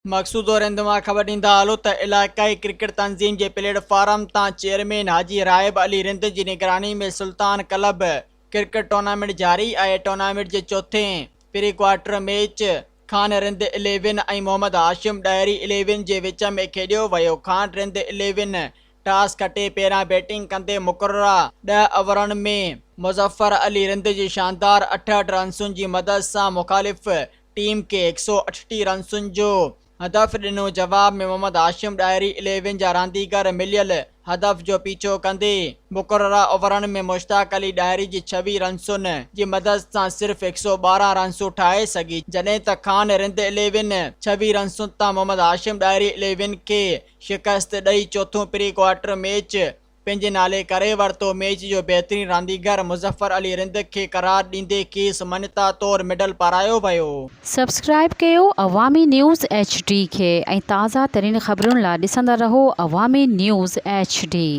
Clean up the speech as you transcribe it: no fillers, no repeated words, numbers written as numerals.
مقصودو رند مان خبر ڏيندا هلو ته علائقائي ڪرڪيٽ تنظيم جي پليٽ فارم تان چيئرمين حاجي راحب علي رند جي نگراني ۾ سلطان ڪلب ڪرڪيٽ ٽورنامينٽ جاري آهي ٽورنامينٽ جي چوٿين pre quarter match Khan Rind eleven ۽ Muhammad Hashim Dahri eleven جي وچ ۾ کيڏيو ويو خان رند اليون ٽاس کٽي پهريان بيٽنگ ڪندي مقرره ڏهه اوورن ۾ مظفر علي رند جي شاندار 68 رنسن جي مدد سان مخالف ٽيم کي 138 رنسن جو هدف ڏنو، جواب ۾ محمد هاشم ڏاهري اليون جا رانديگر مليل هدف جو پيڇو ڪندي مقرره اوورن ۾ مشتاق علي ڏاهري جي 26 رنسن جي مدد سان صرف 112 رنسون ٺاهي سگهي، جڏهن ته خان رند اليون 26 رنسن تان محمد هاشم ڏاهري اليون کي شڪست ڏئي چوٿون پري ڪوارٽر ميچ پنهنجي نالي ڪري ورتو. ميچ جو بهترين رانديگر مظفر علي رند کي قرار ڏيندي کيس مڃتا طور ميڊل پارايو ويو. سبسڪرائيب ڪيو عوامي نيوز ايڇ ڊي کي ۽ تازه ترين خبرن لا ڏسندا رهو عوامي نيوز ايڇ ڊي.